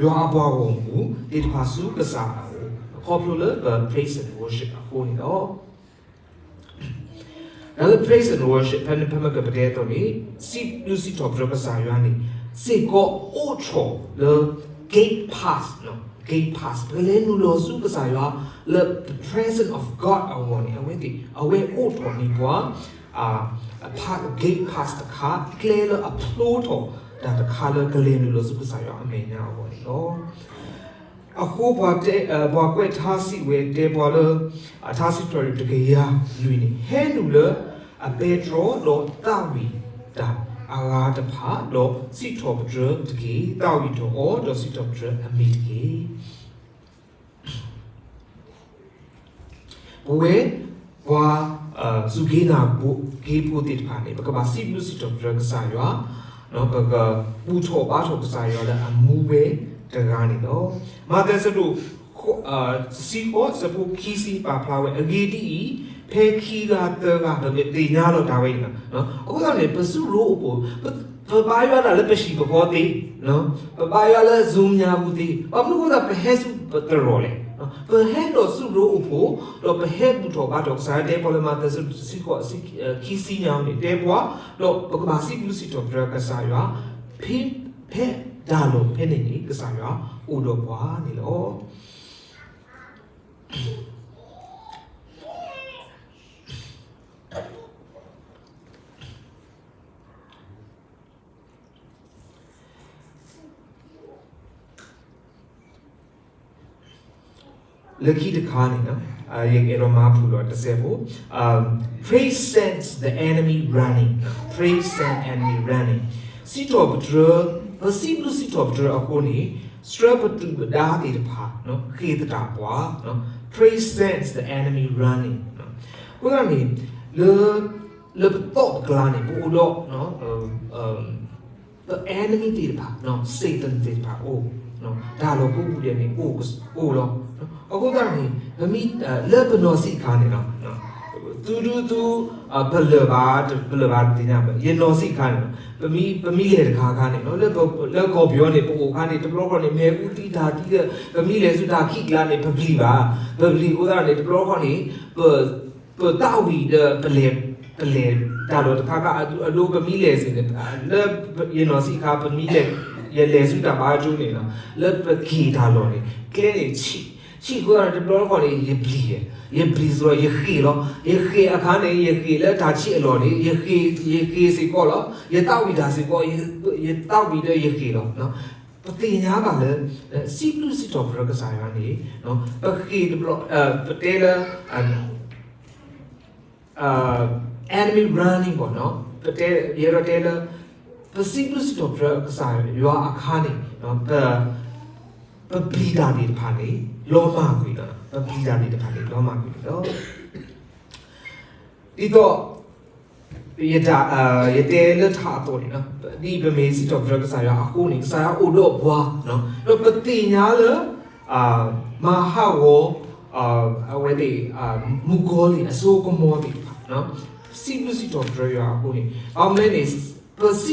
ယွၤအပှၤဂီၢ်မုၢ်သ့ၣ်တဖၣ်ဆူကစၢ်အအိၣ် ခီဖျိလၢပ praise and worship အဃိန့ၣ်လီၤ. ဒီးလၢ praise and worship ဖဲန့ၣ် ဖဲမ့ၢ်ကပတဲအသိးန့ၣ် စံးဘျုးစံးထီၣ်ပတြၢၤကစၢ်ယွၤန့ၣ် စ့ၢ်ကီးအိးထီၣ်လၢ gate pass, gate pass ပကလဲၤနုာ်လီၤဆူကစၢ်ယွၤ လၢ the presence of God အဂီၢ်န့ၣ် အဝဲသ့ၣ် အဝဲအိးထီၣ်န့ၢ်ပှၤ အ gate pass တခါ ကျဲလၢအဖျိထီၣ်တၢ်တခါလၢကလဲၤနုာ်လီၤဆူကစၢ်ယွၤအမဲာ်ညါအဂီၢ်န့ၣ်လီၤ. အဃိပှၤတဲ ပှၤကွဲးထါစံးဝဲတဲပှၤလၢ အထါစံးထီၣ်ပတြၢၤတကယၤလွံၢ်န့ၣ် ဟဲနုာ်လၢအပဲတြီဒီးသးဝံၣ်တၢ်အဂၤတဖၣ် ဒီးစံးထီၣ်ပတြၢၤတက့ၢ်. သးဝံၣ်ထီၣ်အီၤ ဒီးစံးထီၣ်ပတြၢၤအမံၤတက့ၢ်. ပဝဲ ပှၤ စူၢ်က့ၤနာ်က့ၤဖိသ့ၣ်တဖၣ်န့ၣ် ပကဘၣ်စံးဘျုးစံးထီၣ်ပတြၢၤကစၢ်ယွၤ, ပကဘူၣ်ထီၣ်ဘါထီၣ်ကစၢ်ယွၤလၢအမူဝဲတဂၤန့ၣ်လီၤ. မးသဲဆၢဒိၣ် တဆံဃိး ဆၢဖိခံဆံပာ်ဖျါဝဲ အဂ့ၢ်ဒ်အံၤ, ဖဲခံဂၤသၢဂၤ ပမ့ၢ်သ့ၣ်ညါလီၤတၢ်ဝဲအံၤ, အဃိသတးန့ၣ် ပစုရိၤအိၣ်ဖှိၣ် ပဘါယွၤတၢ်လၢပဟံၣ်ပဃီသ့, ပဘါယွၤလၢ Zoom ညါပူၤသ့, ဘၣ်မနုၤအဃိသတးပဟဲဆူပသရိာ်လဲၣ်. ပဟဲဒီးစုရိၤအိၣ်ဖှိၣ် ဒီးပဟဲဘူၣ်ထီၣ်ဘါထီၣ်ကစၢ်ယွၤ တဲပှၤလၢမးသဲဆၢဒိၣ်တဆံဃိး ခံဆံညါန့ၣ် တဲပှၤ, ဒီးပကဘၣ်စံးဘျုးစံးထီၣ်ပတြၢၤကစၢ်ယွၤ ဖဲ ဖဲတၢ်လီၢ်ဖဲန့ၣ်န့ၣ် ကစၢ်ယွၤအိၣ်ဒီးပှၤန့ၣ်လီၤ. လၢခံတခါန့ၣ် ယကအဲၣ်ဒိးမၤဖုၣ်လီၤတစဲးဖိ, Praise sends the enemy running, Praise sends enemy running. စံးထီၣ်ပတြၢၤ, ပစံးဘျုးစံးထီၣ်ပတြၢၤအဃိန့ၣ် ဆှၢပဒုၣ်ပဒါသ့ၣ်တဖၣ် ဃ့ၢ်သတးပှၤ, Praise sends the enemy running. အဃိသတးန့ၣ် လၢ လၢပသီၣ်ပကျါန့ၣ် ပအိၣ်ဒီး ပ enemy သ့ၣ်တဖၣ် Satan သ့ၣ်တဖၣ်အိၣ်, တၢ်လီၢ်ကိးပူၤဒဲးန့ၣ် အိၣ်လီၤ. အဃိသတးန့ၣ် ပမ့ၢ် လၢပနီၢ်ဆံးခါန့ၣ်လီၤ, သုဒုသု ပလၢၢ်ဘၣ် ပလၢၢ်ဘၣ်တသ့ၣ်ညါဘၣ်, ယနီၢ်ဆံးခါန့ၣ်လီၤ, ပမ့ၢ်လဲၤတခါခါန့ၣ်လီၤ, လၢကီၢ်ပယီၤန့ၣ် ပအိၣ်ခါန့ၣ် တဘျီဃီန့ၣ် မ့ၣ်အူသံတၢ်သံဒီး ပမ့ၢ်လဲၤဆူတၢ်ခံးကျါန့ၣ် ပပျံၤဘၣ်, ပပျံၤအဃိသတးန့ၣ် တဘျီဃီန့ၣ် ပ ပသးဝံၣ်ဒီး ပလဲၤ ပလဲၤတၢ်လီၢ်တခါခါ အဒိ ပမ့ၢ်လဲၤစ့ၢ်န့ၣ် လၢယနီၢ်ဆံးခါ ပမ့ၢ်လဲၤ ယလဲၤဆူတၢ်ဘါကၠိန့ၣ်လီၤ, လၢပက့ၤတၢ်လီၢ်န့ၣ် ကျဲန့ၣ် ဆံး ဆံးအဃိသတးန့ၣ် တဘျီတခီၣ်န့ၣ် ယပျံၤ, ယပျံၤစ့ၢ်ကီး ယဃ့ၢ်လီၤ, ယဃ့ၢ်အခါန့ၣ် ယဃ့ၢ်လၢတၢ်ဆံးအလီၢ်န့ၣ် ယဃ့ၢ် ယဃ့ၢ်စ့ၢ်ကီးလီၤ, ယသးဝံၣ်တၢ်စ့ၢ်ကီး ယသးဝံၣ်ဒီးယဃ့ၢ်လီၤ. ပသ့ၣ်ညါဘၣ်လၢ စံးဘျုးစံးထီၣ်ပတြၢၤကစၢ်ယွၤန့ၣ် ပဃ့ၢ်တဘျီ ပတဲလၢ enemy running ဘၣ်, ပတဲ ယအဲၣ်ဒိးတဲလၢ ပစံးဘျုးစံးထီၣ်ပတြၢၤကစၢ်ယွၤအခါန့ၣ် ပ ပပျံၤတၢ်သ့ၣ်တဖၣ်န့ၣ် လီၤမၢ်ကွံာ်လီၤ, ပပျံၤတၢ်သ့ၣ်တဖၣ်န့ၣ် လီၤမၢ်ကွံာ်လီၤ. ဒ်သိး ယတၢ် ယတဲလၢထးအသိးန့ၣ်လီၤ, ဒ်ပမ့ၢ်စံးထီၣ်ပတြၢၤကစၢ်ယွၤအဃိန့ၣ် ကစၢ်ယွၤအိၣ်ဒီးပှၤ, ဒီးပသ့ၣ်ညါလၢ မၤဟးဂီၤ အဝဲသ့ၣ် မုၣ်ကီၤလံၢ်အစိကမီၤသ့ၣ်တဖၣ်, စံးဘျုးစံးထီၣ်ပတြၢၤယွၤအဃိန့ၣ် ဘၣ်မနုၤလဲၣ်န့ၣ် ပစံး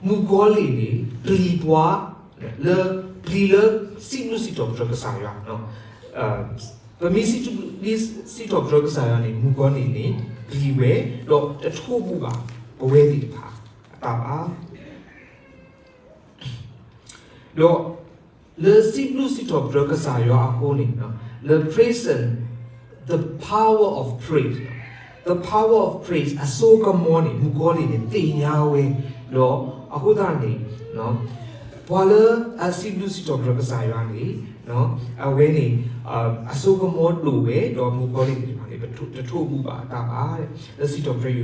မုၣ်ကီၤလံၢ်န့ၣ် ပျံၤပှၤ လၢ ပျံၤလၢစံးဘျုးစံးထီၣ်ပတြၢၤကစၢ်ယွၤ, ပမ့ၢ်စံးဘျုးစံးထီၣ်ပတြၢၤကစၢ်ယွၤန့ၣ် မုၣ်ကီၤလံၢ်န့ၣ် ပျံၤဝဲ ဒီးတထိးဘူးဘၣ် ပဝဲသ့ၣ်တဖၣ်အတၢ်ဘၣ် ဒီး လၢစံးဘျုးစံးထီၣ်ပတြၢၤကစၢ်ယွၤအဃိန့ၣ် လၢ praise and the power of praise, the power of praise အစိကမီၤန့ၣ် မုၣ်ကီၤလံၢ်န့ၣ် သ့ၣ်ညါဝဲ, ဒီးအဃိသတးန့ၣ် ပှၤလၢအစံးဘျုးစံးထီၣ်ပတြၢၤကစၢ်ယွၤန့ၣ် အဝဲန့ၣ် အစိကမီၤဒိၣ်ဝဲ ဒီးမုၣ်ကီၤလံၢ်သ့ၣ်တဖၣ်န့ၣ် တထိးဘူးဘၣ်အတၢ်ဘၣ်, လၢစံးထီၣ်ပတြၢၤ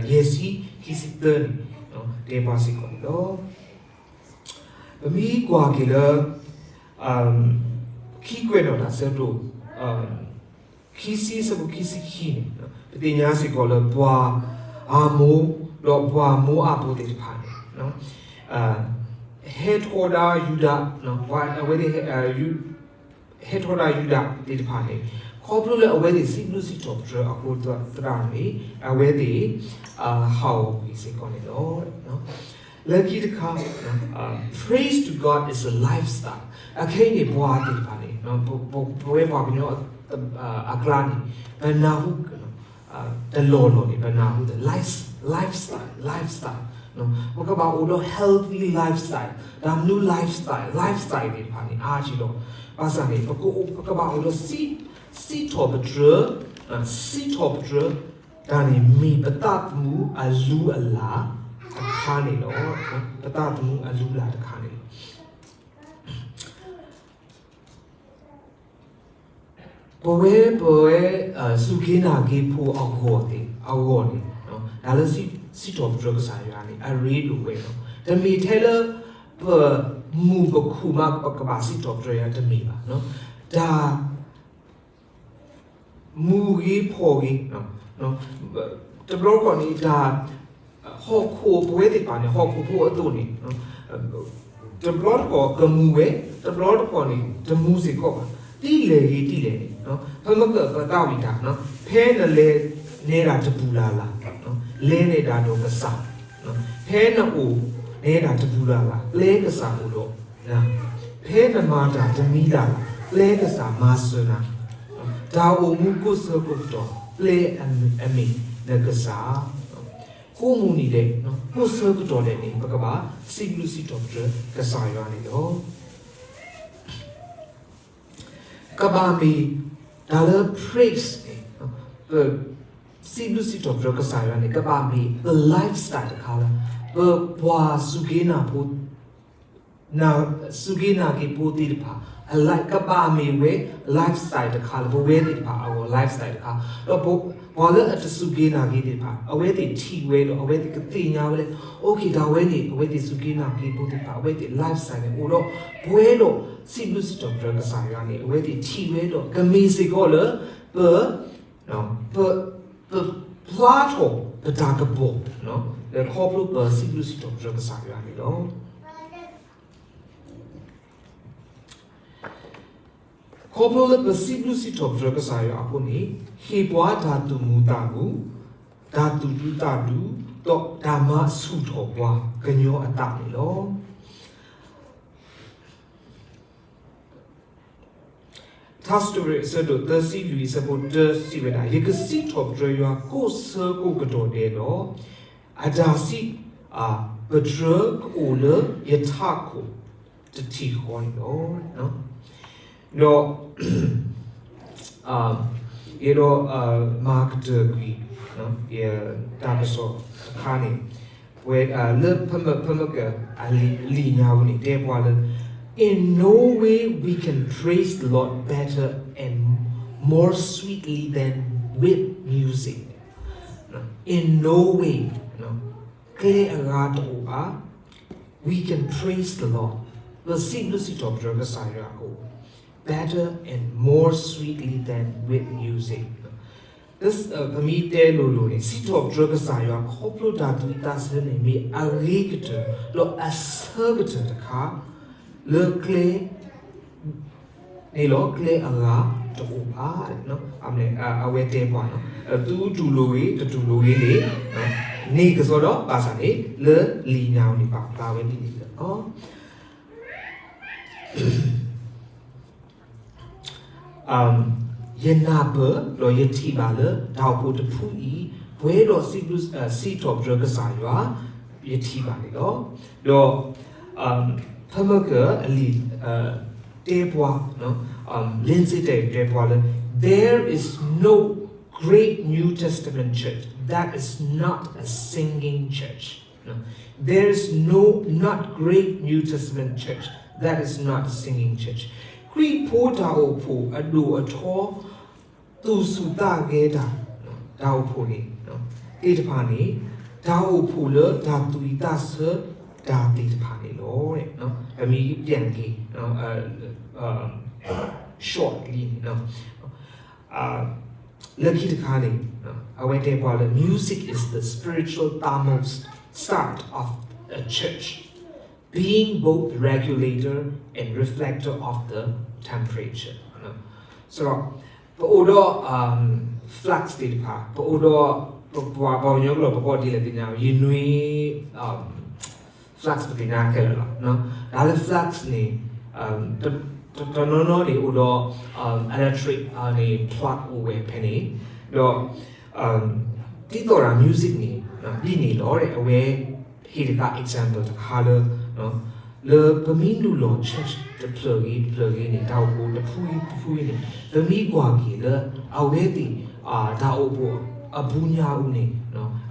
ယဲၢ်ဆံ ခံဆံသၢန့ၣ် တဲပှၤစ့ၢ်ကီးန့ၣ်လီၤ. ပမ့ၢ်ကွၢ်က့ၤလၢ ခံကွဲးနီၣ်တၢ်ဆၢဒိၣ် ခံဆံ ဆၢဖိခံဆံခံန့ၣ် သ့ၣ်ညါစ့ၢ်ကီးလၢပှၤအၤမိၣ် ဒီးပှၤမိအၤဖိသ့ၣ်တဖၣ်န့ၣ် ဟဲထီဒါယူဒၤ, ပှၤအဝဲသ့ၣ် ဟဲထီဒါယူဒၤသ့ၣ်တဖၣ်န့ၣ် ခီဖျိလၢအဝဲသ့ၣ်စံးဘျုးစံးထီၣ်ပတြၢၤအဃိသတးန့ၣ် အဝဲသ့ၣ် ဟးဂီၤကွံာ်စ့ၢ်ကီးန့ၣ်လီၤ. လၢခံတခါ praise to God is a lifestyle. အခဲအံၤန့ၣ် ပှၤသ့ၣ်တဖၣ်န့ၣ် ပဝဲပှၤကညီအကျါန့ၣ် ပနၢ်ဟူ တလီၢ်လီၢ်န့ၣ် ပနၢ်ဟူ the life lifestyle lifestyle ပကဘၣ်အိၣ်ဒီး healthy lifestyle တၢ်မနုၤ lifestyle lifestyle သ့ၣ်တဖၣ်န့ၣ် အါထီၣ်လီၤ. ဘၣ်ဆၣ်န့ၣ် ပကဘၣ်အိၣ်ဒီး စံးထီၣ်ပတြၢၤ စံးထီၣ်ပတြၢၤ တၢ်န့ၣ်မ့ၢ်ပသးသမူအလုၢ်အလၢ်တခါန့ၣ်လီၤ. ပသးသမူအလုၢ်အလၢ်တခါန့ၣ်လီၤ. ပဝဲ ပဝဲ စူၢ်က့ၤနာ်က့ၤဖိအဂီၢ်သ့ၣ် အဂီၢ်န့ၣ် တၢ်လၢစံးထီၣ်ပတြၢၤကစၢ်ယွၤန့ၣ် အရ့ဒိၣ်ဝဲလီၤ. တမ့ၢ်ထဲလၢ ပမုာ်ပခုၣ်မး ပကဘၣ်စံးထီၣ်ပတြၢၤယွၤ တမ့ၢ်ဘၣ်. တၢ် မူၤဂ့ၤဖှီၣ်ဂ့ၤ, တဘျီတခီၣ်န့ၣ် တၢ် ဟီၣ်ခိၣ် ပဝဲသ့ၣ်တဖၣ်န့ၣ် ဟီၣ်ခိၣ်ဖိအသိးန့ၣ် တဘျီတခီၣ်ကမူၤဝဲ, တဘျီတခီၣ်န့ၣ် တမူၤစ့ၢ်ကီးဘၣ်. ဒ်လဲၣ်ဂ့ၤဒ်လဲၣ်န့ၣ် ပမ့ၢ်ကပသးဝံၣ်တၢ် ဖဲနလဲၤနဲဒၣ်တပူၤလၢ်လၢ် လဲၤနဲဒၣ်ဒီးကစၢ်, ဖဲနအိၣ်နဲဒၣ်တပူၤလၢ်လၢ် ကျဲကစၢ်အိၣ်ဒီးနၤ, ဖဲနမၤတၢ်တမံၤလၢ်လၢ် ကျဲကစၢ်မၤစၢၤနၤ, တၢ်အိၣ်မူကိးဆၢကိးကတီၢ် ကျဲအမ့ၢ်နကစၢ် ကိးမုၢ်နံၤဒဲး ကိးဆၢကတီၢ်ဒဲးန့ၣ် ပကဘၣ်စံးဘျုးစံးထီၣ်ပတြၢၤကစၢ်ယွၤန့ၣ်လီၤ. ကဘၣ်မ့ၢ် တၢ်လၢ praise န့ၣ် ပ စံးဘျုးစံးထီၣ်ပတြၢၤကစၢ်ယွၤန့ၣ် ကဘၣ်မ့ၢ် the lifestyle တခါလၢ ပပှၤစူၢ်က့ၤနာ်ဖိ စူၢ်က့ၤနာ်က့ၤဖိသ့ၣ်တဖၣ် အ life ကဘၣ်မ့ၢ်ဝဲ lifestyle တခါလၢ ပဝဲသ့ၣ်တဖၣ်အဂီၢ် lifestyle တခါ ဒီးပှၤလၢအတစူၢ်က့ၤနာ်က့ၤသ့ၣ်တဖၣ် အဝဲသ့ၣ်ထံၣ်ဝဲဒီး အဝဲသ့ၣ်ကသ့ၣ်ညါဝဲလၢ okay တၢ်ဝဲန့ၣ် အဝဲသ့ၣ်စူၢ်က့ၤနာ်က့ၤဖိသ့ၣ်တဖၣ် အဝဲသ့ၣ် lifestyle န့ၣ် အိၣ်ဒီးပှဲၤဒီး စံးဘျုးစံးထီၣ်ပတြၢၤကစၢ်ယွၤန့ၣ် အဝဲသ့ၣ်ထံၣ်ဝဲဒီး ကမ့ၢ်စ့ၢ်ကီးလၢ ပ ပ ပဖျါထီၣ်ပတၢ်ကပီၤ လၢခီဖျိပစံးဘျုးစံးထီၣ်ပတြၢၤကစၢ်ယွၤန့ၣ်လီၤ. ခီဖျိလၢပစံးဘျုးစံးထီၣ်ပတြၢၤကစၢ်ယွၤအဃိန့ၣ် ဟ့ၣ်ပှၤတၢ်သူၣ်မုာ်သးမုာ်, တၢ်သူၣ်ဒူသးဒူ, ဒီးတၢ်မၤဆူၣ်ထီၣ်ပှၤကညီအသးန့ၣ်လီၤ. ထါစံးထီၣ်ပတြၢၤ အဆၢဒိၣ်သၢဆံလွံၢ် အဆၢဖိတၢ စံးဝဲဒၣ်, ယကစံးထီၣ်ပတြၢၤယွၤကိးဆၢကိးကတီၢ်ဒဲးဒီး အတၢ်စံးပတြၢၤကအိၣ်လၢယထးခိၣ်တထံၣ်ဃီန့ၣ်လီၤ. ဒီး ယအဲၣ်ဒိးမၤကတၢၢ်ကွံာ် ယတၢ်ကစီၣ်တခါန့ၣ် လၢဖဲမ့ၢ်ကအလံာ်ညါဝဲန့ၣ် တဲပှၤလၢ In no way we can praise the Lord better and more sweetly than with music. In no way, ကျဲအဂၤတအိၣ်ဘၣ် we can praise the Lord ပစံးဘျုးစံးထီၣ်ပတြၢၤကစၢ်ယွၤအအိၣ် better and more sweetly than with music. ပမ့ၢ်တဲလိၤလိၤန့ၣ် စံးထီၣ်ပတြၢၤကစၢ်ယွၤခီဖျိတၢ်သူၣ်ဝံၣ်သးဆၢန့ၣ် မ့ၢ်အဂ့ၤကတၢၢ် ဒီးအဆၢကတၢၢ်တခါ လၢကျဲ န့ၣ်လီၤ ကျဲအဂၤတအိၣ်ဘၣ်. အဝဲတဲပှၤ သုတူၢ်လိာ်ဂ့ၤ တတူၢ်လိာ်ဂ့ၤန့ၣ် န့ၢ်ကစီဒီ ဘၣ်ဆၣ်န့ၣ် လၢလံာ်ညါဝဲန့ၣ် ပာ်ဖျါဝဲဒ်န့ၣ်လီၤ. ယနၢ်ပၢၢ်ဒီးယထံၣ်ဘၣ်လၢ တၢ်အိၣ်ဖှိၣ်တဖုအံၤ ပှဲၤဒီးစံးဘျုး စံးထီၣ်ပတြၢၤကစၢ်ယွၤ ယထံၣ်ဘၣ်န့ၣ်လီၤ. ဒီး ဖဲမ့ၢ်ကအလံာ် တဲပှၤ Lindsay တဲပှၤလၢ There is no great New Testament church that is not a singing church. There is no not great New Testament church that is not a singing church. ခရံာ်ဖိတၢ်အိၣ်ဖှိၣ်အဒိၣ်အထီ သူၣ်ဆူၣ်သးဂဲၤတၢ် တၢ်အိၣ်ဖှိၣ်န့ၣ် သ့ၣ်တဖၣ်န့ၣ် တၢ်အိၣ်ဖှိၣ်လၢတၢ်သူၣ်ဝံၣ်သးဆၢတၢ်သ့ၣ်တဖၣ်န့ၣ်လီၤ. ပမ့ၢ်ပျၢ်က့ၤ short လံန့ၣ် လၢခံတခါန့ၣ် အဝဲတဲပှၤလၢ music is the spiritual thermostat of a church, being both regulator and reflector of the temperature. ဆိုတော့ ပအိၣ်ဒီး flags သ့ၣ်တဖၣ် ပအိၣ်ဒီး ပပှၤပှၤကညီကျိာ် ပကိးဒ်လဲၣ်သ့ၣ်ညါ ရေနွေး flags ပသ့ၣ်ညါခဲလၢာ်လီၤ. တၢ်လၢ flags န့ၣ် တနီၤနီၤန့ၣ်အိၣ်ဒီး electric န့ၣ် plug အိၣ်ဝဲဖဲန့ၣ် ဒီး ဒ်သိးဒီး music န့ၣ် ဒ်န့ၣ်လီၤ. အဝဲဟ့ၣ်တခါ example တခါလၢ လၢပမ့ၢ်နုာ်လီၤ church တဖျၢၣ်ဂ့ၤတဖျၢၣ်ဂ့ၤန့ၣ် တၢ်အိၣ်ဖှိၣ်တဖုတဖုန့ၣ် ပမ့ၢ်ကွၢ်က့ၤလၢ အဝဲသ့ၣ် တၢ်အိၣ်ဖှိၣ်အဘူးညါအူန့ၣ်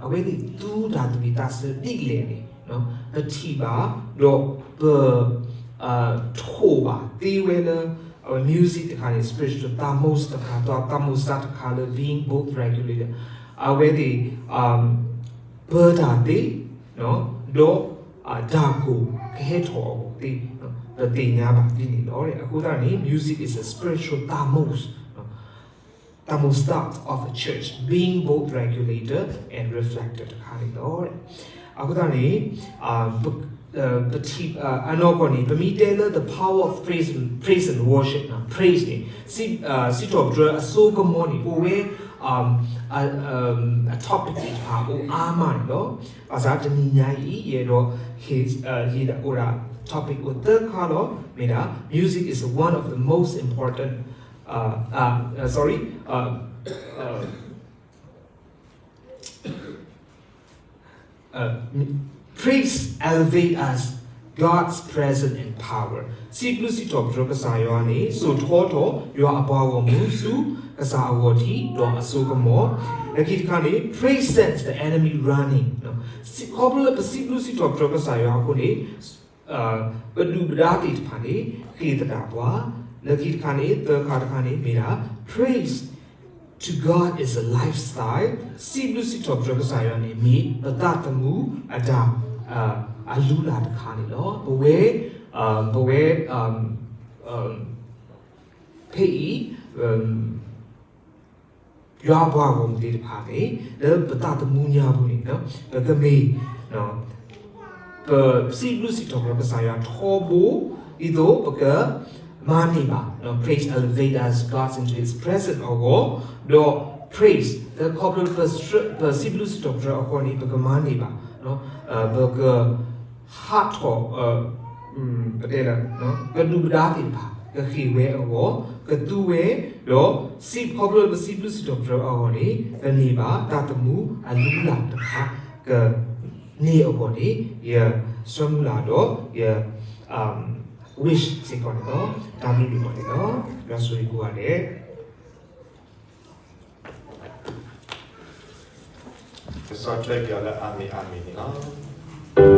အဝဲသ့ၣ်သူတၢ်သးဝံၣ်သးဆၢဒ်လဲၣ်န့ၣ် ပထံၣ်ဘၣ် ဒီးပ ထိၣ်ဘၣ်သ့ဝဲလၢ အဝဲ music တခါန့ၣ် spiritual thermos တခါ thermostat တခါလၢ being both regulator အဝဲသ့ၣ် ပၢတၢ်သ့ ဒီး တၢ်ကိၢ်ကဟဲထီၣ်အဂီၢ်သ့ ပသ့ၣ်ညါဘၣ်ဒ်န့ၣ်လီၤ. အဃိသတးန့ၣ် music is a spiritual thermos thermostat of a church, being both regulator and reflector တခါန့ၣ်လီၤ. အဃိသတးန့ၣ် ပထံၣ် အနီၢ်ကီၢ်န့ၣ် ပမ့ၢ်တဲလၢ the power of praise, praise and worship န့ၣ် praise န့ၣ် စံးထီၣ်ပတြၢၤအစိကမီၤန့ၣ် အိၣ်ဝဲ အ topic သ့ၣ်တဖၣ်အိၣ်အါမးန့ၣ်လီၤ. ဘၣ်ဆၣ်တနံၤညါအံၤ ယအဲၣ်ဒိး ဟ့ၣ် ဟ့ၣ်ဒၣ်အိၣ်ဒၣ် topic အိၣ်သၢခါလီၤ. မ့ၢ်ဒၣ် music is one of the most important uh, uh, uh, sorry, uh, uh, uh, praise elevate us God's presence and power. စံးဘျုးစံးထီၣ်ပတြၢၤကစၢ်ယွၤန့ၣ် စိာ်ထီထီၣ်ယွၤအပှၤဂီၢ်မုၢ်ဆူ ကစၢ်အဂီၢ်ထံးဒီးအစိကမီၤ. လၢခံတခါန့ၣ် praise sends the enemy running ခီဖျိလၢပစံးဘျုးစံးထီၣ်ပတြၢၤကစၢ်ယွၤအဃိန့ၣ် ပဒုၣ်ပဒါသ့ၣ်တဖၣ်န့ၣ် ဃ့ၢ်သဒၣ်ပှၤ. လၢခံတခါန့ၣ် သၢခါတခါန့ၣ် မ့ၢ်ဒၣ် praise to God is a lifestyle. စံးဘျုးစံးထီၣ်ပတြၢၤကစၢ်ယွၤန့ၣ် မ့ၢ်ပသးသမူအတၢ် အလုၢ်အလၢ်တခါန့ၣ်လီၤ. ပဝဲ ပဝဲ ဖဲအံၤ ယွၤအပှၤဂီၢ်မုၢ်သ့ၣ်တဖၣ်န့ၣ် လၢပသးသမူညါပူၤန့ၣ် ပကမ့ၢ် ပစံးဘျုးစံးထီၣ်ပတြၢၤကစၢ်ယွၤထီဘိ ဒ်သိးပကမၤန့ၢ်ဘၣ် praise elevate us God into His presence အဂီၢ် ဒီး praise လၢခီဖျိပစံးဘျုးစံးထီၣ်ပတြၢၤအဃိန့ၣ် ပကမၤန့ၢ်ဘၣ် ပက ဟးထီၣ် ပတဲလၢ ကဒုၣ်ကဒါသ့ၣ်တဖၣ် ကဃ့ၢ်ဝဲအဂီၢ် ကသူဝဲ ဒီးစံးခီဖျိလၢပစံးဘျုးစံးထီၣ်ပတြၢၤအဂီၢ်န့ၣ် ကန့ၢ်ဘၣ်တၢ်သမူအလုၢ်အလၢ်တခါ ကန့ၢ်အဂီၢ်န့ၣ် ယဆၢမုၢ်လၢ်ဒီးယ wish စ့ၢ်ကီးန့ၣ်လီၤ. တၢ်ဘျုးဒိၣ်မးန့ၣ်လီၤ. ယွၤဆိၣ်ဂ့ၤကိးဂၤဒဲး ကစၢ်တဲပၠးလၢအၤမ့ၣ်အၤမ့ၣ်န့ၣ်လီၤ.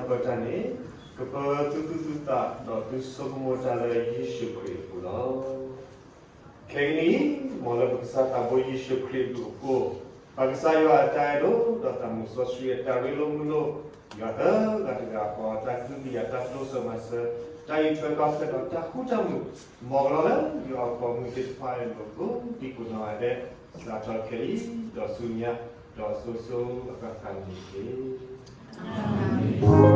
ပတၢ်န့ၣ် ကပၢၤသုသူၣ်သုသး ဒီးသုဆိကမိၣ်တၢ်လၢယ့ၣ်ၡူးခရံာ်အပူၤလီၤ. ခဲကနံၣ်အံၤ မ်လၢပကစၢ်သးဘိယ့ၣ်ၡူးခရံာ်အဘျုးအဖှိၣ်, ပကစၢ်ယွၤအတၢ်အဲၣ်ဒိၣ် ဒီးသးမုၢ်စီဆှံအတၢ်ရ့လိာ်မုာ်လိာ်, ယွၤသၢဂၤတဂၤဃီ တၢ်ကဟုကယာ် တၢ်တိစၢၤမၤစၢၤ, တၢ်အံးထွဲကွၢ်ထွဲဒီးတၢ်ဃူတၢ်မုာ်, မ်ကလီၤလၢယွၤအပိာ်မုၣ်သ့ၣ်တဖၣ်အလိၤကိးဒံကိးနီၢ်ဂၤဒဲး, စးထီၣ်ခဲအံၤ ဒီးဆူညါ, ဒီးစိၤစိၤအဃၣ်ဃၣ်န့ၣ်တက့ၢ်. အၤမ့ၣ်.